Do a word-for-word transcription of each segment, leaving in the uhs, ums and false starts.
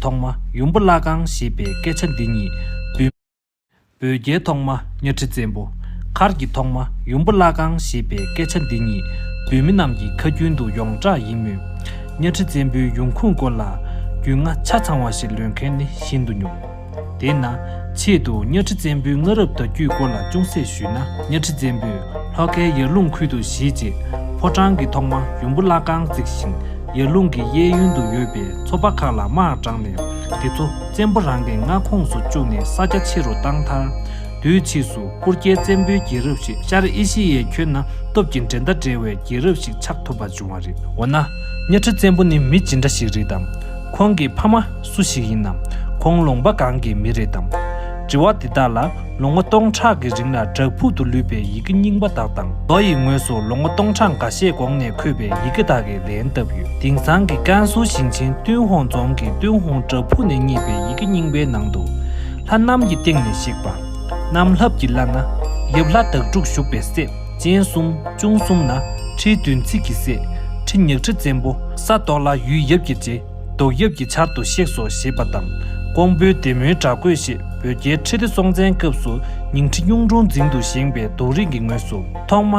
ཐོག་མ་ཡུམ་བུ་བླ་སྒང་ཞེས་པའི་སྐད་ཆ་འདི་ཉིད་བོད། བོད་རྒྱལ་ཐོག་མ་གཉའ་ཁྲི་བཙན་པོ། མཁར་གྱི་ཐོག་མ་ཡུམ་བུ་བླ་སྒང་ཞེས་པའི་སྐད་ཆ་འདི་ཉིད་བོད་མི་རྣམས་ཀྱི་ཁ་རྒྱུན་དུ་ཡོངས་གྲགས་ཡིན་མོད། གཉའ་ཁྲི་བཙན་པོའི་ཡོང་ཁུངས་སྐོར་ལ་རྒྱུས་མངའ་ཆ་ཚང་བ་ཞིག་ལོན་མཁན་ནི་ཤིན་ཏུ་ཉུང་། དེས་ན་ཆེད་དུ་གཉའ་ཁྲི་བཙན་པོའི་སྔ་རབས་བརྡ་བརྒྱུད་སྐོར་ལ་ཅུང་ཟད་ཞུས་ན། གཉའ་ཁྲི་བཙན་པོས་ལྷོ་ཁའི་ཡར་ཀླུང་ཁུལ་དུ་གཞིས་བྱས། ཕོ་བྲང་གི་ཐོག་མ་ཡུམ་བུ་བླ་སྒང་བརྩིགས་ཤིང་། ཡར་ཀླུང་གི་གཡས་གཡོན་དུ་ཡོད་པའི་མཚོ་པ་ཁག་ལ་དམག་དྲངས་ནས། དེ་ཚོ་བཙན་པོ་རང་གི་མངའ་ཁོངས་སུ་བཅུག་ནས་ས་རྒྱ་ཆེ་རུ་བཏང་མཐར། དུས་ཕྱིས་སུ་སྤུར་རྒྱལ་བཙན་པོའི་རྒྱལ་རབས་ཤིག་ཤར་ཨེ་ཤི་ཡའི་ཁྱོན་ན་སྟོབས་ཀྱི་འགྲན་ཟླ་བྲལ་བའི་རྒྱལ་རབས་ཤིག་ཆགས་ཐུབ་པ་བྱུང་བ་རེད། འོ་ན། གཉའ་ཁྲི་བཙན་པོ་ནི་མི་ཇི་འདྲ་ཞིག་རེད་དམ། ཁོང་གི་ཕ་མ་སུ་ཞིག་ཡིན་ནམ། ཁོང་ལུང་པ་གང་གི་མི་རེད་དམ། དྲི་བ་འདི་དག་ལ་ལོ་ངོ་སྟོང་ཕྲག་གི་རིང་ལ་བྲག་ཕུག་ཏུ་ལུས་པའི་ཡི་གེ་རྙིང་པ་དག་དང་། མདོ་ཡི་ངོས་སུ་ལོ་ངོ་སྟོང་ཕྲག་འགའ་ཤས་གོང་ནས་འཁོད་པའི་ཡི་གེ་དག་གིས་ལན་བཏབ་ཡོད། དེང་སང་གི་ཀན་སུའུ་ཞིང་ཆེན་ཏུན་ཧོང་རྫོང་གི་ཏུན་ཧོང་བྲག་ཕུག་ནས་རྙེད་པའི་ཡི་གེ་རྙིང་པའི་ནང་དུ། ལྷ་གནམ་གྱི་སྟེང་ནས་གཤེགས་པ། གནམ་ལྷབ་ཀྱི་ལྷ་ན། ཡབ་ལྷ་དྭགས་ཕྲུག་བཞུགས་པའི་སྲས། སྤྱན་གསུམ་གཅུང་གསུམ་ན། ཁྲིའི་བདུན་ཚིགས་ཀྱི་སྲས། ཁྲི་གཉའ་ཁྲི་བཙན་པོ། ས་དོག་ལ་ཡུལ་ཡབ་ཀྱི་རྗེ། རྡོ་ཡབ་ཀྱི་ཆར་དུ་གཤེགས་སོ་ཞེས་པ་དང་། ཀོང་པོའི་བདེ་སྨོན་བྲག་བརྐོས་ཞེས་བོད་རྒྱལ་ཁྲི་ལྡེ་སྲོང་བཙན་སྐབས་སུ་ཉིང་ཁྲི་གཡུང་དྲུང་འཛིན་དུ་བཞེངས་པའི་རྡོ་རིང་གི་ངོས་སུ། ཐོག་མ་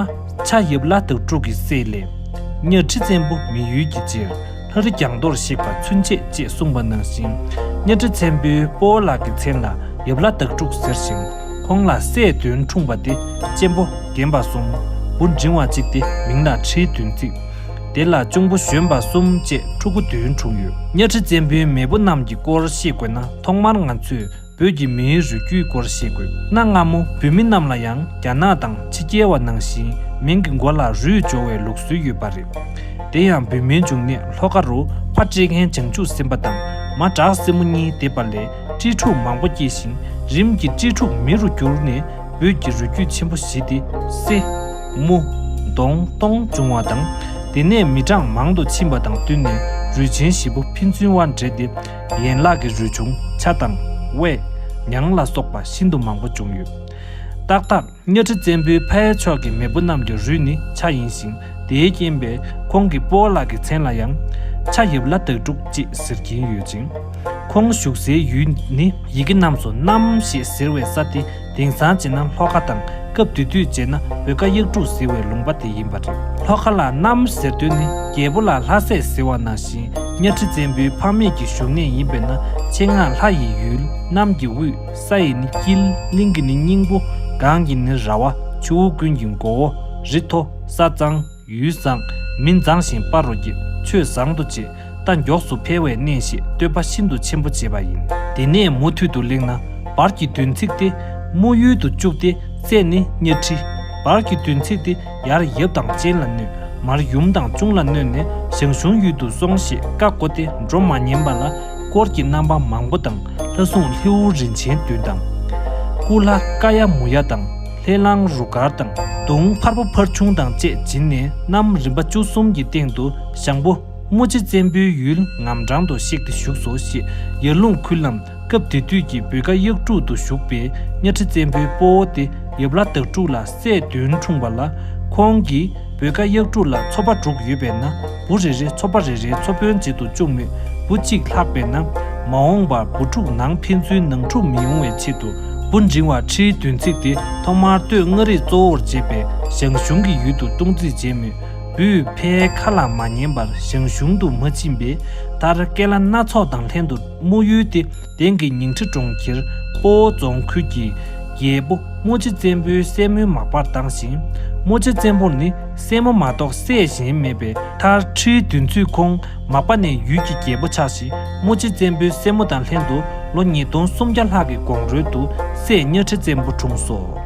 ཕྱྭ་ཡབ་ལྷ་དྭགས་ཕྲུག་གི་སྲས་ལས། གཉའ་ཁྲི་བཙན་པོ་མི་ཡུལ་གྱི་རྗེར། ལྷ་རི་རྒྱང་མདོར་གཤེགས་པ་ཚུན་ཆད་ཅེས་གསུངས་པ་ནང་བཞིན། གཉའ་ཁྲི་བཙན་པོའི་སྤོ་བོ་ལགས་ཀྱི་མཚན་ལ་ཡབ་ལྷ་དྭགས་ཕྲུག་ཟེར་ཞིང་། ཁོང་ལ་སྲས་བདུན་འཁྲུངས་པ་སྟེ། གཅེན་པོ་རྒན་པ་གསུམ། བུ་འབྲིང་བ་གཅིག་སྟེ་མིང་ལ་ཁྲིའི་བདུན་ཚིགས། དེ་ལ་གཅུང་པོ་གཞོན་པ་གསུམ་བཅས་ཕྲུ་གུ་བདུན་འཁྲུངས་ཡོད། གཉའ་ཁྲི་བཙན་པོའི་མེས་པོ་རྣམས་ཀྱི་སྐོར་ཤེས་དགོས་ན། ཐོག་མར་ང་ཚོས་བོད་ཀྱི་མིའི་རུས་རྒྱུད་སྐོར་ཤེས་དགོས། གནའ་སྔ་མོ་བོད་མི་རྣམས་ལ་ཡང་རྒྱ་ནག་དང་ཕྱི་རྒྱལ་བ་ནང་བཞིན་མིང་གི་མགོ་ལ་རུས་སྦྱོར་བའི་ལུགས་སྲོལ་ཡོད་པ་རེད། དེ་ཡང་བོད་མིའི་འབྱུང་གནས་ལྷོ་ཁ་རུ་ཕ་སྤྲེལ་མཁན་བྱང་ཆུབ་སེམས་དཔའ་དང་མ་བྲག་སྲིན་མོ་གཉིས་འདེབས་པ་ལས་སྤྲེལ་ཕྲུག་མང་པོ་སྐྱེས་ཤིང་། རིམ་གྱིས་སྤྲེལ་ཕྲུག་མི་རུ་གྱུར་ནས། བོད་ཀྱི་རུས་རྒྱུད་ཆེན་པོ་བཞི་སྟེ། སེ། མུ། གདོང་། སྟོང་། བྱུང་བ་དང་། དེ་ནས་མི་གྲངས་མང་དུ་ཕྱིན་པ་དང་བསྟུན་ནས་རུས་ཆེན་བཞི་པོ་ཕན་ཚུན་དབར་འདྲེས་ཏེ། ཡན་ལག་གི་རུས་ཆུང་ཆ་དང་། དབལ། ཉང་ལ་སོགས་པ་ཤིན་ཏུ་མང་པོ་བྱུང་ཡོད། ཏག་ཏག་གཉའ་ཁྲི་བཙན་པོའི་ཕ་ཡུལ་ཕྱོགས་ཀྱི་མེས་པོ་རྣམས་ཀྱི་རུས་ནི་ཕྱྭ་ཡིན་ཞིང་། དེའི་རྐྱེན་པས་ཁོང་གི་སྤོ་བོ་ལགས་ཀྱི་མཚན་ལ་ཡང་ཕྱྭ་ཡབ་ལྷ་དྭགས་ཕྲུག་ཅེས་ཟེར་གྱིན་ཡོད་ཅིང་། ཁོང་བཞུགས་སའི་ཡུལ་ནི་ཡི་གེ་རྣམས་སུ་གནམ་ཞེས་ཟེར་བའི་ས་སྟེ། དེང་སང་བྱས་ན་ལྷོ་ཁ་དང་། སྐབས་དེ་དུས་བྱས་ན་བོད་ཀ་གཡག་དྲུག་ཟེར་བའི་ལུང་པ་དེ་ཡིན་པ་རེད། ལྷོ་ཁ་ལ་གནམ་ཟེར་དོན་ནི་རྒྱལ་པོ་ལ་ལྷ་སྲས་ཟེར་བ་ནང་བཞིན། གཉའ་ཁྲི་བཙན་པོའི་ཕ་མེས་ཀྱི་བཞུགས་གནས་ཡིན་པས་ན། ཆེད་མངགས་ལྷ་ཡི་ཡུལ། གནམ་གྱི་དབུས། ས་ཡི་ནི་དཀྱིལ། གླིང་གི་ནི་སྙིང་པོ། གངས་ཀྱི་ནི་ར་བ། ཆུ་བོ་ཀུན་གྱི་མགོ་བོ། རི་མཐོ། ས་གཙང་། ཡུལ་བཟང་། མི་མཛངས་ཤིང་དཔའ་རུ་སྐྱེད། ཆོས་བཟང་དུ་བྱེད། རྟ་མགྱོགས་སུ་འཕེལ་བའི་གནས་ཞེས་བསྟོད་པ་ཤིན་ཏུ་ཆེན་པོ་བྱས་པ་ཡིན། དེ་ནས་མུ་མཐུད་དུ་གླེང་ན། བར་གྱི་བདུན་ཚིགས་ཏེ། རྨོ་ཡུལ་དུ་བཅུག་སྟེ། སྲས་ནི་གཉའ་ཁྲི། བར་གྱི་བདུན་ཚིགས་ཏེ། ཡར་ཡབ་དང་གཅེན་ལ་གནོད། མར་ཡུམ་དང་གཅུང་ལ་གནོད་ནས་ཞང་ཞུང་ཡུལ་དུ་སོང་ཞེས་བཀའ་བསྒོ་སྟེ་འགྲོ་མ་ཉན་པ་ལ། དཀོར་གྱི་རྣམ་པ་མང་པོ་དང་། ལྷ་སྲུང་ལྷེའུ་རིན་ཆེན་བདུན་དང་། སྐུ་ལྷ་ཀ་ཡ་མུ་ཡ་དང་། ལྷས་བླངས་རུ་དཀར་དང་། དུང་འཕར་པོ་འཕར་ཆུང་དང་བཅས་བྱིན་ནས། གནམ་རིམ་པ་བཅུ་གསུམ་གྱི་སྟེང་དུ་ཞང་པོ་རྨོ་ཆེ་བཙན་པོའི་ཡུལ་ངམ་འབྲང་དུ་གཤེགས་ཏེ་བཞུགས་སོ་ཞེས། ཡར་ཀླུང་ཁུལ་ལམ། སྐབས་དེ་དུས་ཀྱི་བོད་ཀ་གཡག་དྲུག་ཏུ་བཞུགས་པའི་གཉའ་ཁྲི་བཙན་པོའི་སྤོ་བོ་སྟེ་ཡབ་ལྷ་དྭགས་ཕྲུག་ལ་སྲས་བདུན་འཁྲུངས་པ་ལ། ཁོང་གིས་བོད་ཀ་གཡག་དྲུག་ལ་ཚོ་པ་དྲུག་ཡོད་པས་ན། བུ་རེ་རེ་ཚོ་པ་རེ་རེའི་ཚོ་དཔོན་བྱེད་དུ་བཅུག་མོད། བུ་གཅིག་ལྷག་པས་ན། མ་འོངས་པར་བུ་ཕྲུག་ནང་ཕན་ཚུན་ནང་འཁྲུག་མི་ཡོང་བའི་ཆེད་དུ། བུ་འབྲིང་བ་ཁྲིའི་བདུན་ཚིགས་ཏེ། ཐོག་མར་སྟོད་མངའ་རིས་གཙོ་བོར་བྱས་པའི་ཞང་ཞུང་གི་ཡུལ་དུ་སྟོང་རྩིས་བྱས་མོད། བུས་ཕའི་ཁ་ལ་མ་ཉན་པར་ཞང་ཞུང་དུ་མ་ཕྱིན་པས། མཐར་སྐྱེས་ལྷ་སྣ་ཚོགས་དང་ལྷན་དུ་རྨོ་ཡུལ་ཏེ། དེང་གི་ཉིང་ཁྲི་གྲོང་ཁྱེར་སྤོ་བོ་རྫོང་ཁུལ་གྱི་རྒྱལ་པོ་རྨོ་ཆེ་བཙན་པོའི་སྲས་མོའི་མག་པར་བཏང་ཞིང་། རྨོ་ཆེ་བཙན་པོར་ནི་སྲས་མོ་མ་གཏོགས་སྲས་གཞན་མེད་པས། མཐར་ཁྲིའི་བདུན་ཚིགས་ཁོང་མག་པ་ནས་ཡུལ་གྱི་རྒྱལ་པོ་ཆགས་ཤིང་། རྨོ་ཆེ་བཙན་པོའི་སྲས་མོ་དང་ལྷན་དུ་ལོ་ཉིས་སྟོང་སུམ་བརྒྱ་ལྷག་གི་གོང་རོལ་དུ་སྲས་གཉའ་ཁྲི་བཙན་པོ་འཁྲུངས་སོ།